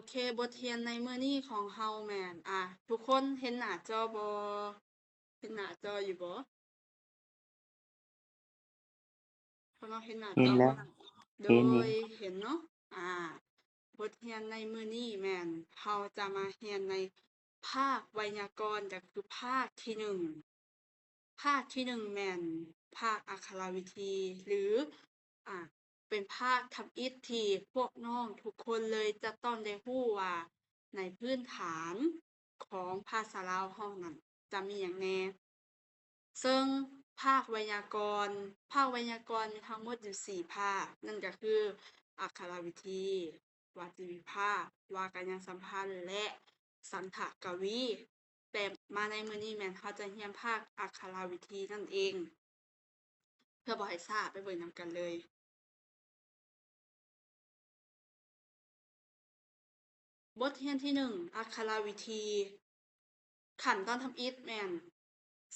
ເຄ ບົດຮຽນໃນມື້ນີ້ຂອງເຮົາແມ່ນ ອ່າ ທຸກຄົນເຫັນໜ້າຈໍບໍ່? ເຫັນໜ້າຈໍຢູ່ບໍ່? ພວກເຮົາເຫັນໜ້າຈໍບໍ່? ເຫັນແລ້ວ ໂດຍ ເຫັນຢູ່ ເຫັນເນາະ. ອ່າ ບົດຮຽນໃນມື້ນີ້ແມ່ນເຮົາຈະມາຮຽນໃນພາກໄວຍາກອນ ກໍຄືພາກທີໜຶ່ງ. ພາກທີໜຶ່ງແມ່ນພາກອັກຂະລະວິທີ ຫຼື ອ່າ ເປັນພາກທຳອິດທີ່ພວກນ້ອງທຸກຄົນເລີຍຈະຕ້ອງໄດ້ຮູ້ວ່າ ໃນພື້ນຖານຂອງພາສາລາວເຮົານັ້ນຈະມີຫຍັງແດ່. ເຊິ່ງພາກໄວຍາກອນ, ພາກໄວຍາກອນມີທັງໝົດຢູ່ສີ່ພາກ, ນັ້ນກໍຄື ອັກຂະລະວິທີ, ວາຈີວິພາກ, ວາກະຍະສຳພັນ ແລະ ສັນທະກະວີ. ແຕ່ມາໃນມື້ນີ້ແມ່ນເຮົາຈະຮຽນພາກອັກຂະລະວິທີນັ້ນເອງ. ເພື່ອບໍ່ໃຫ້ຊ້າ ໄປເບິ່ງນຳກັນເລີຍ. ບົດຮຽນທີໜຶ່ງ ອັກຂະລະວິທີ. ຂັ້ນຕອນທຳອິດແມ່ນ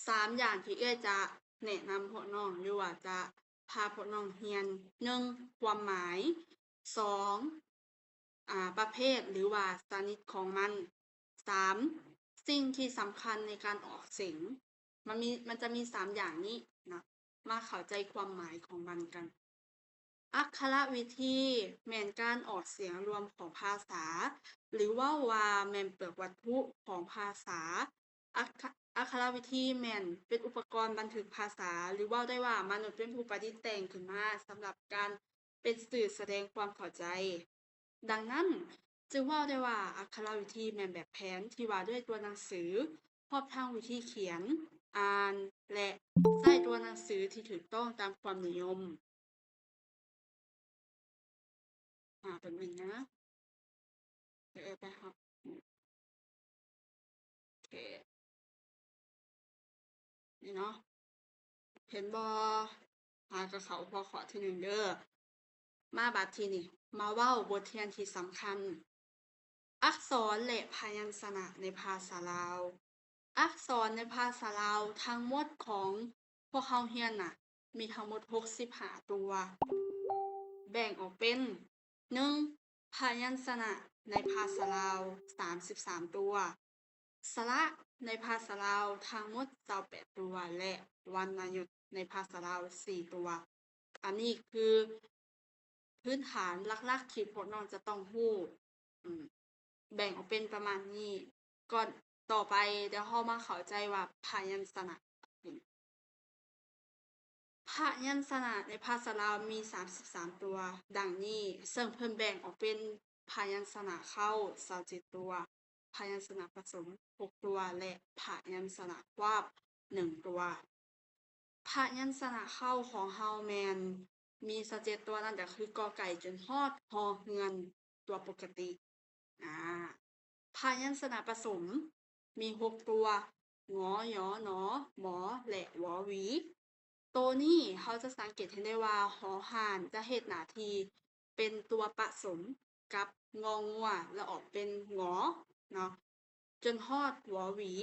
ສາມຢ່າງທີ່ເອື້ອຍຈະແນະນຳພວກນ້ອງ ຫຼືວ່າຈະພາພວກນ້ອງຮຽນ. ໜຶ່ງ ຄວາມໝາຍ. ສອງ ອາ ປະເພດ ຫຼືວ່າຊະນິດຂອງມັນ. ສາມ ສິ່ງທີ່ສຳຄັນໃນການອອກສຽງ. ມັນມີ ມັນຈະມີສາມຢ່າງນີ້ນະ, ມາເຂົ້າໃຈຄວາມໝາຍຂອງມັນກັນ. ອັກຂະລະວິທີແມ່ນການອອກສຽງລວມຂອງພາສາ ຫຼືເວົ້າວ່າແມ່ນເປືອກວັດຖຸຂອງພາສາ. ອັກຂະ ອັກຂະລະວິທີແມ່ນເປັນອຸປະກອນບັນທຶກພາສາ ຫຼືເວົ້າໄດ້ວ່າມະນຸດເປັນຜູ້ປະດິດແຕ່ງຂຶ້ນມາສຳລັບການເປັນສື່ສະແດງຄວາມເຂົ້າໃຈ. ດັ່ງນັ້ນ, ຈຶ່ງເວົ້າໄດ້ວ່າອັກຂະລະວິທີແມ່ນແບບແຜນທີ່ວ່າດ້ວຍຕົວໜັງສື, ຮວມທັງວິທີຂຽນ, ອ່ານ ແລະ ໃຊ້ຕົວໜັງສືທີ່ຖືກຕ້ອງຕາມຄວາມນິຍົມ. ອາ ແປັບໜຶ່ງນະ. ເອີ ໄປຮັບ ໂອເຄ ນີ້ເນາະ ເຫັນບໍ່? ອາ ກໍເຂົ້າຫົວຂໍ້ທີໜຶ່ງເດີ້. ມາບັດທີນີ້ ມາເວົ້າບົດຮຽນທີ່ສຳຄັນ ອັກສອນ ແລະ ພະຍັນຊະນະໃນພາສາລາວ. ອັກສອນໃນພາສາລາວທັງໝົດຂອງພວກເຮົາຮຽນນະ ມີທັງໝົດຫົກສິບຫ້າຕົວ, ແບ່ງອອກເປັນ ໜຶ່ງ ພະຍັນຊະນະໃນພາສາລາວ ສາມສິບສາມຕົວ, ສະຫຼະໃນພາສາລາວທັງໝົດ ຊາວແປດຕົວ ແລະ ວັນນະຍຸດໃນພາສາລາວ ສີ່ຕົວ. ອັນນີ້ຄືພື້ນຖານຫຼັກໆທີ່ພວກນ້ອງຈະຕ້ອງຮູ້. ອືມ ແບ່ງອອກເປັນປະມານນີ້. ກ່ອນ ຕໍ່ໄປ ດຽວເຮົາມາເຂົ້າໃຈວ່າພະຍັນຊະນະ. ພະຍັນຊະນະໃນພາສາລາວມີສາມສິບສາມຕົວ ດັ່ງນີ້, ເຊິ່ງເພິ່ນແບ່ງອອກເປັນພະຍັນຊະນະເຄົ້າ ຊາວເຈັດຕົວ, ພະຍັນຊະນະປະສົມ ຫົກຕົວ ແລະ ພະຍັນຊະນະຄວາບ ໜຶ່ງຕົວ. ພະຍັນຊະນະເຄົ້າຂອງເຮົາແມ່ນມີຊາວເຈັດຕົວ ນັ້ນກໍຄື ກ ໄກ່ ຈົນຮອດ ຮ ເຮືອນ ຕົວປົກກະຕິ. ອາ ພະຍັນຊະນະປະສົມມີຫົກຕົວ ງ ຍ ນ ມ ແລະ ວ ວີ. ໂຕນີ້ເຮົາຈະສັງເກດເຫັນໄດ້ວ່າ ຫໍຮ່ານຈະເຮັດໜ້າທີ່ເປັນຕົວປະສົມກັບ ງ ງົວ ແລ້ວອອກເປັນ ງ ເນາະ ຈົນຮອດ ວ ວີ.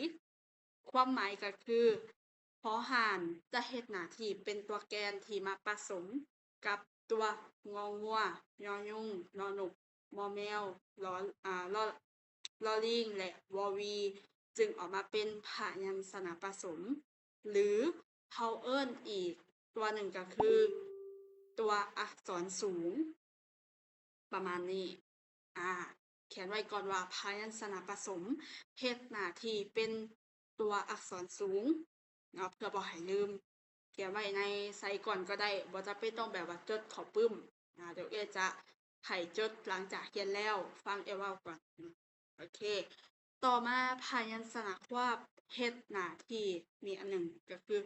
ຄວາມໝາຍກໍຄື ຫໍຮ່ານຈະເຮັດໜ້າທີ່ເປັນຕົວແກນທີ່ມາປະສົມກັບຕົວ ງ ງົວ, ຍ ຍຸງ, ນ ນົກ, ມ ແມວ, ລ ອາ ລ ລໍລີງ ແລະ ວ ວີ ຈຶ່ງອອກມາເປັນພະຍັນຊະນະປະສົມ ຫຼື ເຮົາເອີ້ນອີກຕົວໜຶ່ງກໍຄື ຕົວອັກສອນສູງ ປະມານນີ້. ອາ ຂຽນໄວ້ກ່ອນວ່າພະຍັນຊະນະປະສົມເຮັດໜ້າທີ່ເປັນຕົວອັກສອນສູງເນາະ ເພື່ອບໍ່ໃຫ້ລືມ. ຂຽນໄວ້ໃນໃສກ່ອນກໍໄດ້ ບໍ່ຈຳເປັນຕ້ອງແບບວ່າຈົດເຂົ້າປຶ້ມ. ອາ ດຽວເອື້ອຍຈະໃຫ້ຈົດຫຼັງຈາກຮຽນແລ້ວ ຟັງເອື້ອຍເວົ້າກ່ອນ. ໂອເຄ ຕໍ່ມາພະຍັນຊະນະຄວາບເຮັດໜ້າທີ່ມີອັນໜຶ່ງກໍຄື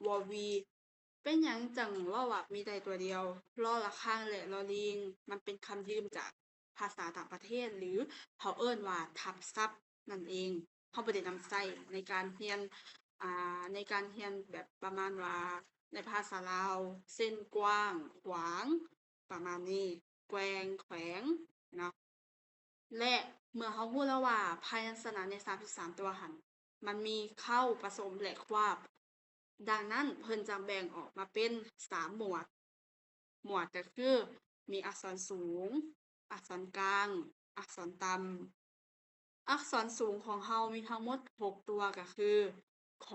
ວ ວີ. ເປັນຫຍັງຈັ່ງເວົ້າວ່າມີໄດ້ຕົວດຽວ? ລໍລະຄັງ ແລະ ລໍລີງ ມັນເປັນຄຳຢືມຈາກພາສາຕ່າງປະເທດ ຫຼື ເຮົາເອີ້ນວ່າທັບສັບນັ້ນເອງ. ເຮົາບໍ່ໄດ້ນຳໃຊ້ໃນການຮຽນ ອາ ໃນການຮຽນແບບປະມານວ່າໃນພາສາລາວ ເຊັ່ນ ກວ້າງ, ຂວາງ ປະມານນີ້ ແກວ່ງ, ແຂວງ ເນາະ. ແລະ ເມື່ອເຮົາຮູ້ແລ້ວວ່າພະຍັນຊະນະໃນສາມສິບສາມຕົວຫັ້ນ ມັນມີເຄົ້າປະສົມ ແລະ ຄວາບ, ດັ່ງນັ້ນເພິ່ນຈຶ່ງແບ່ງອອກມາເປັນສາມໝວດ. ໝວດກໍຄືມີອັກສອນສູງ, ອັກສອນກາງ, ອັກສອນຕ່ຳ. ອັກສອນສູງຂອງເຮົາມີທັງໝົດຫົກຕົວ ກໍຄື ຂ,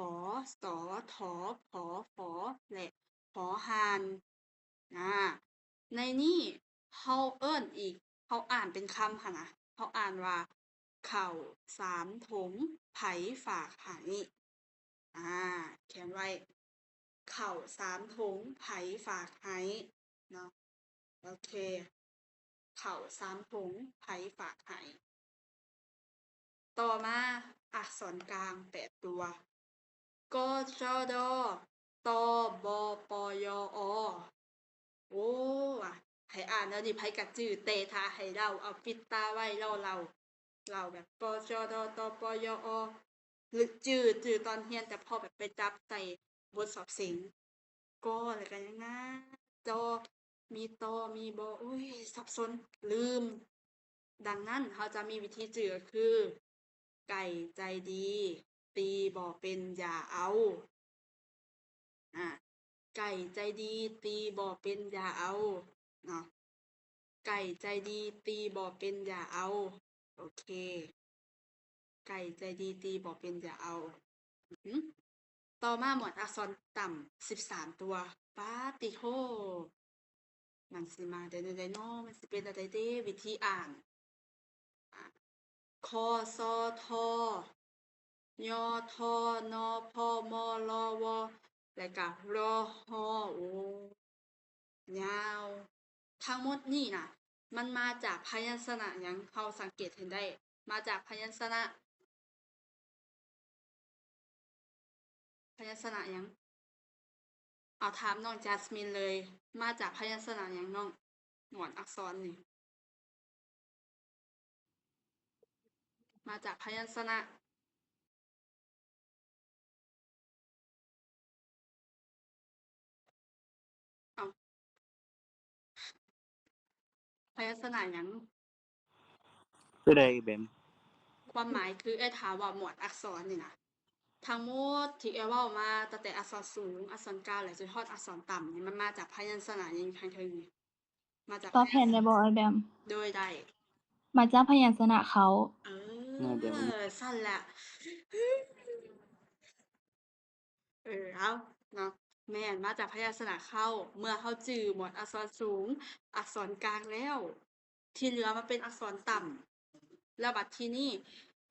ສ, ຖ, ພ, ຟ ແລະ ຫານ. ອາ ໃນນີ້ເຮົາເອີ້ນອີກ ເຮົາອ່ານເປັນຄຳຫັ້ນນະ ເຮົາອ່ານວ່າ ເຂົ້າສາມຖົງ ໃຜຝາກໃຫ້ ອາ ຂຽນໄວ້ ເຂົ້າສາມຖົງ ໃຜຝາກໃຫ້ເນາະ. ໂອເຄ ເຂົ້າສາມຖົງ ໃຜຝາກໃຫ້. ຕໍ່ມາ ອັກສອນກາງແປດຕົວ ກ, ຊ, ດ, ຕ, ບ, ປ, ຍ, ອ. ໂອ້ ວ່າໃຫ້ອ່ານແນວນີ້ໃຜກະຈື່ ແຕ່ຖ້າໃຫ້ເລົ່າ ເອົາປິດຕາໄວ້ ລໍເລົ່າ ເລົ່າແບບ ກ, ຊ, ດ, ຕ, ບ, ປ, ຍ, ອ ຫຼືຈື່ ຈື່ຕອນຮຽນ ແຕ່ພໍແບບໄປຈັບໃສ່ບົດສອບເສັງ ກໍ ແລ້ວກະຫຍັງນະ ຈ, ມີ, ຕ, ມີ, ບ, ໂອ້ຍ ສັບສົນ ລືມ. ດັ່ງນັ້ນ ເຮົາຈະມີວິທີຈື່ ກໍຄື ໄກ່ໃຈດີ ຕີບໍ່ເປັນຢ່າເອົາ. ອາ ໄກ່ໃຈດີ ຕີບໍ່ເປັນຢ່າເອົາເນາະ ໄກ່ໃຈດີ ຕີບໍ່ເປັນຢ່າເອົາ. ໂອເຄ ໄກ່ໃຈດີ ຕີບໍ່ເປັນຢ່າເອົາ. ອື ຕໍ່ມາໝວດອັກສອນຕ່ຳສິບສາມຕົວ. ປາຕິໂທ ມັນຊິມາໄດ້ແນວໃດເນາະ ມັນຊິເປັນແນວໃດເດ ວິທີອ່ານ. ອາ ຄ, ຊ, ທ, ຍ, ທ, ນ, ພ, ມ, ລ, ວ ແລ້ວກະ ຣ, ຮ. ໂອ້ ຍາວ. ທັງໝົດນີ້ນະ ມັນມາຈາກພະຍັນຊະນະຫຍັງ? ເຮົາສັງເກດເຫັນໄດ້ ມາຈາກພະຍັນຊະນະ ພະຍັນຊະນະຫຍັງ? ເອົາ ຖາມນ້ອງຈັສມິນເລີຍ ມາຈາກພະຍັນຊະນະຫຍັງນ້ອງ? ໝວດອັກສອນນີ້ ມາຈາກພະຍັນຊະນະ ເອົ້າ ພະຍັນຊະນະຫຍັງ? ຕົວໃດແບມ? ຄວາມໝາຍຄື ເອື້ອຍຖາມວ່າໝວດອັກສອນນີ້ນະ ທັງໝົດທີ່ເອື້ອຍເວົ້າມາ ຕັ້ງແຕ່ອັກສອນສູງ ອັກສອນກາງ ແລະ ຈົນຮອດອັກສອນຕ່ຳນີ້ ມັນມາຈາກພະຍັນຊະນະຫຍັງຢູ່ທາງເທິງນີ້? ມາຈາກ ຕອບແທນໄດ້ບໍ່ອ້າຍແບມ? ໂດຍ ໄດ້. ມາຈາກພະຍັນຊະນະເຄົ້າ. ເອີ ນັ້ນແຫຼະ ເອີ ເອົາເນາະ ແມ່ນ ມາຈາກພະຍັນຊະນະເຄົ້າ. ເມື່ອເຮົາຈື່ໝວດອັກສອນສູງ ອັກສອນກາງແລ້ວ ທີ່ເຫຼືອມັນເປັນອັກສອນຕ່ຳ ແລ້ວບັດທີນີ້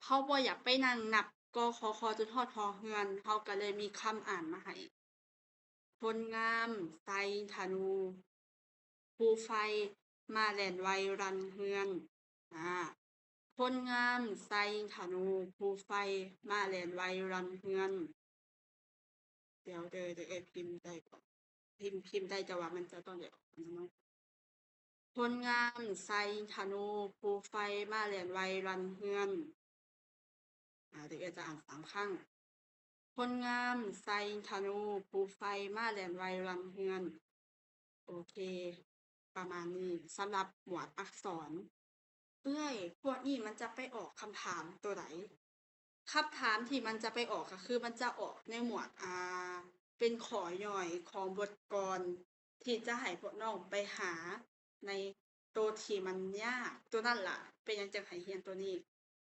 ເຮົາບໍ່ຢາກໄປນັ່ງນັບ ກ ຂ ຂ ຈົນຮອດ ຮ ເຮືອນ ເຮົາກໍເລີຍມີຄຳອ່ານມາໃຫ້. ຄົນງາມໃສ່ທະນູ ຜູ້ໄຟ ມ້າແລ່ນໄວລັນເຮືອນ. ອາ ຄົນງາມໃສ່ທະນູ ຜູ້ໄຟ ມ້າແລ່ນໄວລັນເຮືອນ. ດຽວເດີ ດຽວເອື້ອຍພິມໄດ້ບໍ່? ພິມ ພິມໄດ້ ແຕ່ວ່າມັນຈະຕ້ອງໄດ້ອອກອັນນັ້ນເນາະ. ຄົນງາມໃສ່ທະນູ ຜູ້ໄຟ ມ້າແລ່ນໄວລັນເຮືອນ. ອາ ດຽວເອື້ອຍຈະອ່ານສາມຄັ້ງ. ຄົນງາມໃສ່ທະນູ ຜູ້ໄຟ ມ້າແລ່ນໄວລັນເຮືອນ. ໂອເຄ ປະມານນີ້ສຳລັບໝວດອັກສອນ. ເອື້ອຍ ພວກນີ້ມັນຈະໄປອອກຄຳຖາມໂຕໃດ? ຄຳຖາມທີ່ມັນຈະໄປອອກກໍຄືມັນຈະອອກໃນໝວດ ອ່າ ເປັນຂໍ້ຍ່ອຍຂອງບົດກ່ອນ ທີ່ຈະໃຫ້ພວກນ້ອງໄປຫາໃນໂຕທີ່ມັນຍາກ ໂຕນັ້ນລະ ເປັນຫຍັງຈຶ່ງໃຫ້ຮຽນໂຕນີ້?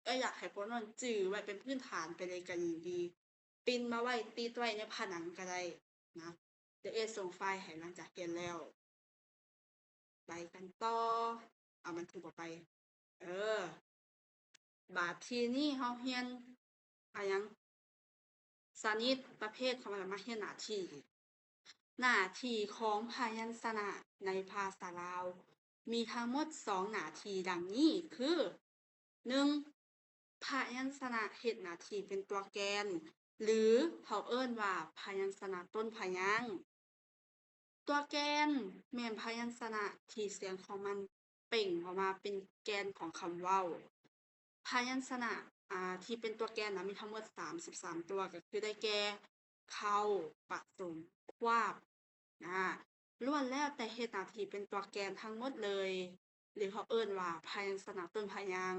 ເອື້ອຍຢາກໃຫ້ພວກນ້ອງຈື່ໄວ້ເປັນພື້ນຖານໄປເລີຍກໍຍິ່ງດີ. ປິ່ນມາໄວ້ ຕິດໄວ້ໃນຜະໜັງກໍໄດ້ນະ. ດຽວເອື້ອຍສົ່ງໄຟລ໌ໃຫ້ຫຼັງຈາກຮຽນແລ້ວ. ໄປກັນຕໍ່. ເອົາ ມັນຄືບໍ່ໄປ. ເອີ ບາດທີນີ້ເຮົາຮຽນ ອາຫຍັງ? ຊະນິດ ປະເພດຂອງມັນ ມາຮຽນໜ້າທີ່. ໜ້າທີ່ຂອງພະຍັນຊະນະໃນພາສາລາວ ມີທັງໝົດສອງໜ້າທີ່ດັ່ງນີ້ຄື ໜຶ່ງ ພະຍັນຊະນະເຮັດໜ້າທີ່ເປັນຕົວແກນ ຫຼື ເຮົາເອີ້ນວ່າພະຍັນຊະນະຕົ້ນພະຍາງ. ຕົວແກນແມ່ນພະຍັນຊະນະທີ່ສຽງຂອງມັນເປັ່ງອອກມາເປັນແກ່ນຂອງຄຳເວົ້າ. ພະຍັນຊະນະ ອາ ທີ່ເປັນຕົວແກນນະ ມີທັງໝົດສາມສິບສາມຕົວ ກໍຄືໄດ້ແກ່ ເຄົ້າ, ປະສົມ, ຄວາບ ອາ ລ້ວນແລ້ວແຕ່ເຮັດໜ້າທີ່ເປັນຕົວແກນທັງໝົດເລີຍ ຫຼື ເຮົາເອີ້ນວ່າພະຍັນຊະນະຕົ້ນພະຍາງ.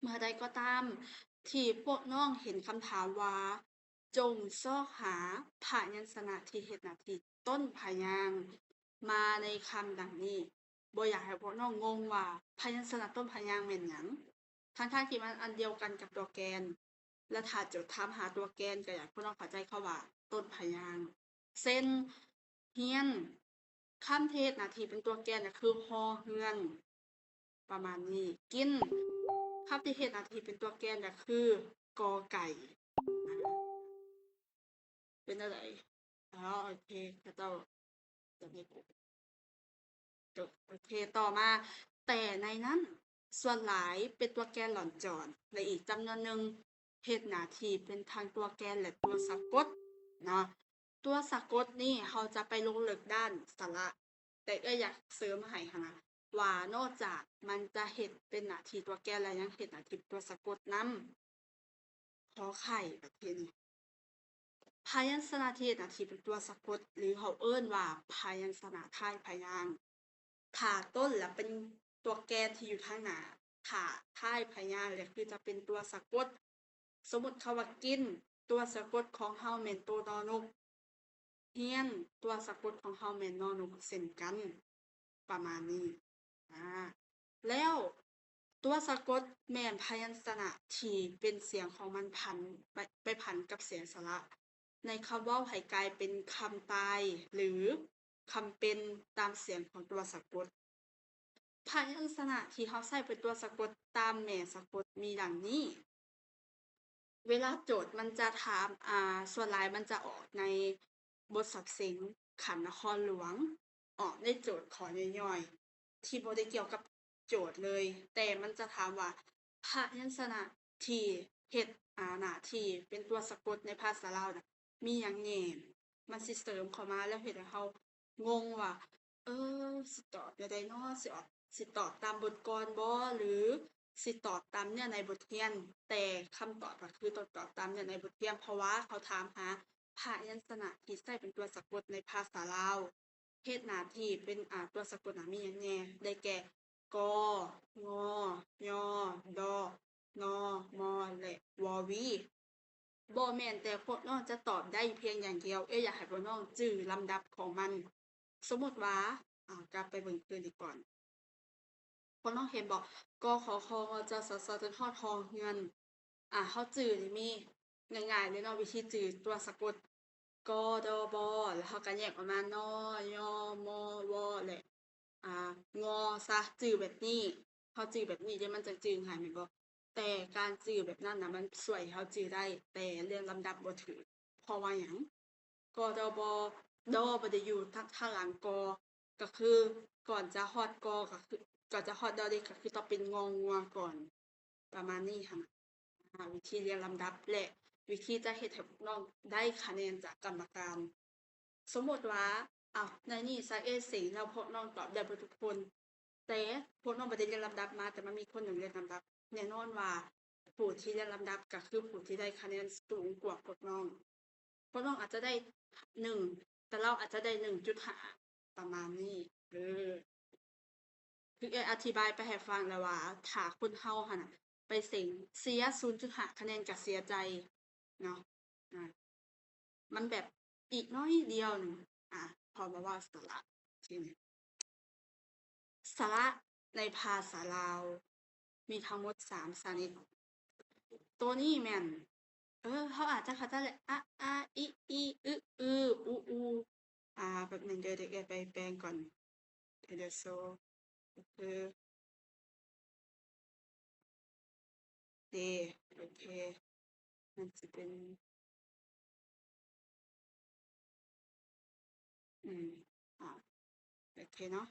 ເມື່ອໃດກໍຕາມທີ່ພວກນ້ອງເຫັນຄຳຖາມວ່າ ຈົ່ງຊອກຫາພະຍັນຊະນະທີ່ເຮັດໜ້າທີ່ຕົ້ນພະຍາງມາໃນຄຳດັ່ງນີ້, ບໍ່ຢາກໃຫ້ພວກນ້ອງງົງວ່າພະຍັນຊະນະຕົ້ນພະຍາງແມ່ນຫຍັງ ທັງໆທີ່ມັນອັນດຽວກັນກັບຕົວແກນ ແລະ ຖ້າໂຈດຖາມຫາຕົວແກນ ກໍຢາກໃຫ້ພວກນ້ອງເຂົ້າໃຈຄຳວ່າຕົ້ນພະຍາງ. ເຊັ່ນ ຮຽນ ຄຳທີ່ເຮັດໜ້າທີ່ເປັນຕົວແກນກໍຄື ຮໍເຮືອນ ປະມານນີ້. ກິນ ຄຳທີ່ເຮັດໜ້າທີ່ເປັນຕົວແກນກໍຄື ກອໄກ່. ເປັນແນວໃດ? ອໍ ໂອເຄ ເຂົາເຈົ້າຈະມີ ໂອເຄ ຕໍ່ມາ ແຕ່ໃນນັ້ນສ່ວນຫຼາຍເປັນຕົວແກນຫຼອນຈອນ ແລະ ອີກຈຳນວນໜຶ່ງເຮັດໜ້າທີ່ເປັນທັງຕົວແກນ ແລະ ຕົວສະກົດເນາະ. ຕົວສະກົດນີ້ເຮົາຈະໄປລົງເລິກດ້ານສະຫຼະ ແຕ່ເອື້ອຍຢາກເສີມໃຫ້ຫັ້ນນະ ວ່ານອກຈາກມັນຈະເຮັດເປັນໜ້າທີ່ຕົວແກນແລ້ວ ຍັງເຮັດໜ້າທີ່ຕົວສະກົດນຳ. ຂໍໄຂ່ ບັດທີນີ້ ພະຍັນຊະນະທີ່ເຮັດໜ້າທີ່ເປັນຕົວສະກົດ ຫຼື ເຮົາເອີ້ນວ່າພະຍັນຊະນະທ້າຍພະຍາງ. ຖ້າຕົ້ນລະເປັນຕົວແກນທີ່ຢູ່ທາງໜ້າ, ຖ້າທ້າຍພະຍາງລະຄືຈະເປັນຕົວສະກົດ. ສົມມຸດຄຳວ່າກິນ, ຕົວສະກົດຂອງເຮົາແມ່ນໂຕ ນ ນົກ. ຮຽນ, ຕົວສະກົດຂອງເຮົາແມ່ນ ນ ນົກ ເຊັ່ນກັນ. ປະມານນີ້. ອາ ແລ້ວຕົວສະກົດແມ່ນພະຍັນຊະນະທີ່ເປັນສຽງຂອງມັນຜັນ ໄປ ໄປຜັນກັບສຽງສະຫຼະ ໃນຄຳເວົ້າໃຫ້ກາຍເປັນຄຳຕາຍ ຫຼື ຄຳເປັນຕາມສຽງຂອງຕົວສະກົດ. ພະຍັນຊະນະທີ່ເຮົາໃຊ້ເປັນຕົວສະກົດຕາມແມ່ສະກົດມີດັ່ງນີ້. ເວລາໂຈດມັນຈະຖາມ ອາ ສ່ວນຫຼາຍມັນຈະອອກໃນບົດສັບເສັງຂັ້ນນະຄອນຫຼວງ, ອອກໃນໂຈດຂໍ້ຍ່ອຍໆ ທີ່ບໍ່ໄດ້ກ່ຽວກັບໂຈດເລີຍ, ແຕ່ມັນຈະຖາມວ່າ ພະຍັນຊະນະທີ່ເຮັດ ອາ ໜ້າທີ່ເປັນຕົວສະກົດໃນພາສາລາວນະ ມີຫຍັງແດ່? ມັນຊິເສີມເຂົ້າມາແລ້ວເຮັດໃຫ້ເຮົາງົງວ່າ ເອີ ຊິຕອບແນວໃດນໍ? ຊິອອກ ຊິຕອບຕາມບົດກ່ອນບໍ ຫຼື ຊິຕອບຕາມເນື້ອໃນບົດຮຽນ? ແຕ່ຄຳຕອບກໍຄືຕ້ອງຕອບຕາມເນື້ອໃນບົດຮຽນ, ເພາະວ່າເຂົາຖາມຫາພະຍັນຊະນະທີ່ໃຊ້ເປັນຕົວສະກົດໃນພາສາລາວ ເຮັດໜ້າທີ່ເປັນ ອາ ຕົວສະກົດນະ ມີຫຍັງແດ່? ໄດ້ແກ່ ກ, ງ, ຍ, ດ, ນ, ມ ແລະ ວ, ວ. ບໍ່ແມ່ນແຕ່ພວກນ້ອງຈະຕອບໄດ້ພຽງຢ່າງດຽວ, ເອື້ອຍຢາກໃຫ້ພວກນ້ອງຈື່ລຳດັບຂອງມັນ. ສົມມຸດວ່າ ອາ ກັບໄປເບິ່ງຄືນອີກກ່ອນ. ພວກນ້ອງເຫັນບໍ່? ກ, ຂ, ຄ, ງ, ຈ, ສ, ຊ ຈົນຮອດ ຮ, ເຮືອນ. ອາ ເຮົາຈື່ນີ້ມີງ່າຍໆເລີຍເນາະ, ວິທີຈື່ຕົວສະກົດ ກ, ດ, ບ ແລ້ວເຮົາກໍແຍກອອກມາ ນ, ຍ, ມ, ວ ແລະ ອາ ງ ຊະ. ຈື່ແບບນີ້ ເຮົາຈື່ແບບນີ້ເດ ມັນຈັ່ງຈື່ງ່າຍແມ່ນບໍ່? ແຕ່ການຈື່ແບບນັ້ນນະ ມັນຊ່ວຍໃຫ້ເຮົາຈື່ໄດ້ ແຕ່ລຽງລຳດັບບໍ່ຖືກ. ເພາະວ່າຫຍັງ? ກ, ດ, ບ, ດ ບໍ່ໄດ້ຢູ່ທາງ ທາງຫຼັງ ກ ກໍຄືກ່ອນຈະຮອດ ກ ກໍຄື ກ່ອນຈະຮອດ ດ ເດ ກໍຄືຕ້ອງເປັນ ງ, ງົວ ກ່ອນ ປະມານນີ້ຫັ້ນນະ. ອາ ວິທີລຽງລຳດັບ ແລະ ວິທີຈະເຮັດໃຫ້ພວກນ້ອງໄດ້ຄະແນນຈາກກຳມະການ. ສົມມຸດວ່າ ເອົາ ໃນນີ້ຊະ ເອ ເສັງແລ້ວພວກນ້ອງຕອບໄດ້ເບິດທຸກຄົນ, ແຕ່ພວກນ້ອງບໍ່ໄດ້ລຽງລຳດັບມາ, ແຕ່ມັນມີຄົນໜຶ່ງລຽງລຳດັບ. ແນ່ນອນວ່າຜູ້ທີ່ລຽງລຳດັບກໍຄືຜູ້ທີ່ໄດ້ຄະແນນສູງກວ່າພວກນ້ອງ. ພວກນ້ອງອາດຈະໄດ້ໜຶ່ງ ແຕ່ລາວອາດຈະໄດ້ໜຶ່ງຈຸດຫ້າ ປະມານນີ້. ເອີ ຄືເອື້ອຍອະທິບາຍໄປໃຫ້ຟັງແລ້ວວ່າ ຖ້າຄົນເຮົາຫັ້ນນະໄປເສັງເສຍສູນຈຸດຫ້າຄະແນນກໍເສຍໃຈເນາະ. ອາ ມັນແບບອີກໜ້ອຍດຽວໜຶ່ງ. ອາ ເພາະວ່າ ວ່າສະຫຼະ ທີນີ້ ສະຫຼະໃນພາສາລາວມີທັງໝົດສາມຊະນິດ. ໂຕນີ້ແມ່ນ ເອີ ເຮົາອາດຈະເຂົ້າໃຈແຫຼະ ອະ ອາ ອີ ອີ ອຶ ອື ອຸ ອູ. ອາ ແປັບໜຶ່ງເດີ ດຽວເອື້ອຍໄປແປງກ່ອນ. ດຽວ ດຽວໂຊ ກໍຄື ເດ ໂອເຄ ມັນຊິເປັນ ອືມ ອາ ໂອເຄເນາະ.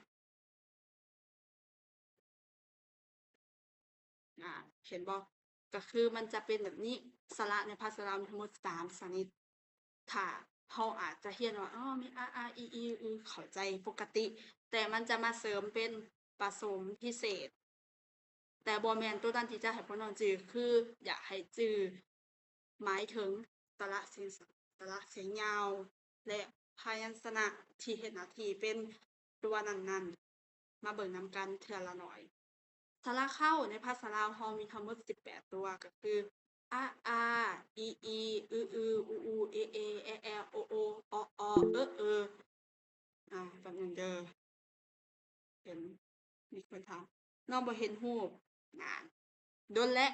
ອາ ເຫັນບໍ່? ກໍຄືມັນຈະເປັນແບບນີ້. ສະຫຼະໃນພາສາລາວມີທັງໝົດສາມຊະນິດ. ຖ້າເຮົາອາດຈະຮຽນວ່າ ອໍ ມີ ອາ ອາ ອີ ອີ ອື ເຂົ້າໃຈປົກກະຕິ, ແຕ່ມັນຈະມາເສີມເປັນປະສົມພິເສດ. ແຕ່ບໍ່ແມ່ນໂຕນັ້ນທີ່ຈະໃຫ້ພວກນ້ອງຈື່, ຄືຢາກໃຫ້ຈື່ ໝາຍເຖິງສະຫຼະສຽງ ສະຫຼະສຽງຍາວ ແລະ ພະຍັນຊະນະທີ່ເຮັດໜ້າທີ່ເປັນຕົວນັ້ນໆ. ມາເບິ່ງນຳກັນເທື່ອລະໜ້ອຍ. ສະຫຼະເຄົ້າໃນພາສາລາວເຮົາມີທັງໝົດສິບແປດຕົວ ກໍຄື ອະ ອາ ອີ ອີ ອື ອື ອຸ ອູ ເອ ເອ ແອ ແອ ໂອ ໂອ ເອ ເອີ ອາ ແປັບໜຶ່ງເດີ ເຫັນ ມີຄົນຖາມ ນ້ອງບໍ່ເຫັນຮູບ ນານ ດົນແລ້ວ